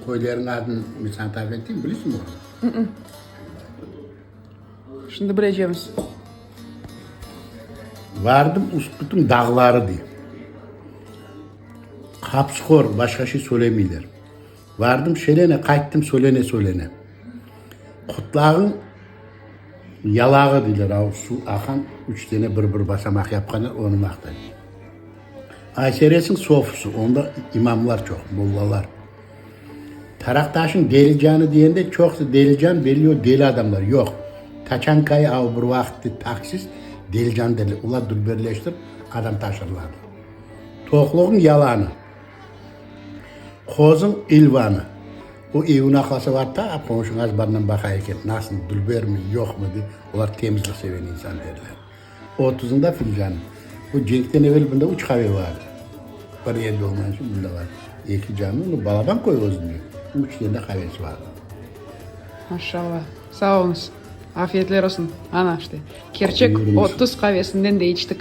Köylerniñ adını men saña tarif eteyim, bilesiñmi onı? Şimdi bilecemiz. Vardım Uskut'un dağları dey. Qapsıqor, başqa şey söylemeyler. Vardım şelene, qayttım söylene söylene. Qutlağıñ yalağı deyler, av suv aqan üç dene bir bir basamaq yapqanlar, onı maqtay. Ayseresiñ sofusı, onda imamlar çoq, mollalar. Taraqtaşıñ Delicanı diyende çoqusı Delican belli o deli adamlar. Yoq. Taçankayı av bir vaqıttı taksist Delican derler. Olar dülberleştirip adam taşırlardı. Toqluğıñ yalanı. Qozıñ ilvanı. O evini aqlasa var ta qonşuñ azbarından baqa eken, nasıl dülbermi, yoqmı dep. Olar temizlik seven insan derler. Otuzında filcan. Bu cenkten evel bunda üç qave bar edi. Bir yerde olmağan içün bunda bar. Eki cami, nu, balaban köy özünde. Üç tane qavesi bar edi. Maşallah. Sağ oluñız. Afiyetler olsun. Ana, işte, kerçek 30 qavesinden de içtik.